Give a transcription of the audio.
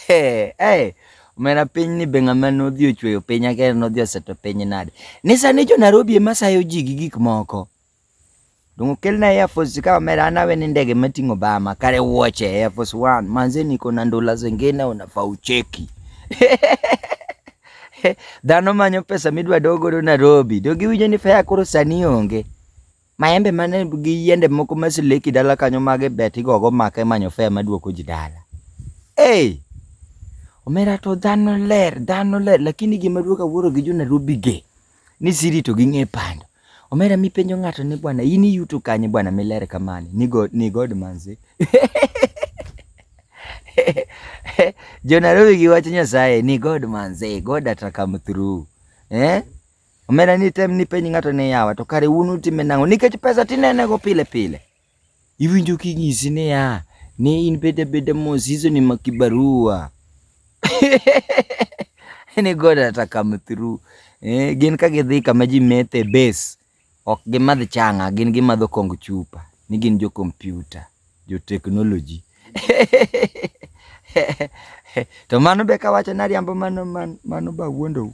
Hey, omera piny ni be ng'ama nodhi ochweyo piny akia nodhi oseto piny nade. Ni sani jo Nairobi ema sayo ji gi gik moko. Dongo kelna Air Force ka omera an awe ni ndege mating'o Obama kare wuoche Air Force One manze niko na ndula zingine unafaa ucheki. Dhano manyo pesa midwa dog godo Nairobi. To giwinjo ni fare koro sani onge. Maembe mane gi yiende moko ma sileki dala kanyo mage bet igogo maka imanyo fare maduoko ji dala. Hey! Omera to dhano ler, dhano ler, lakini gima duoka wuoro gi jo Nairobi ge ni siri to ging'e pando. Omera mipenjo ng'ato ni bwana in iyuto kanye bwana miler kamani ni God, ni God manze. Jo Nairobi giwacho Nyasaye ni God manze, God ata come through. Eh? Omera ni tem ni penj ng'ato ni yawa to kare un utime nang'o nikech pesa tinene go pile pile. Iwinjo kinyisi niya ni in bede bede mos hizo ni makibarua. Ni God ata come through. Eh, gin ka gidhi kama ji methe base ok gimadh chang'a gin gimadho kong chupa ni gin jo computer jo technology. To mano be kawacho ni ariambo mano mano, mano ba wuondou.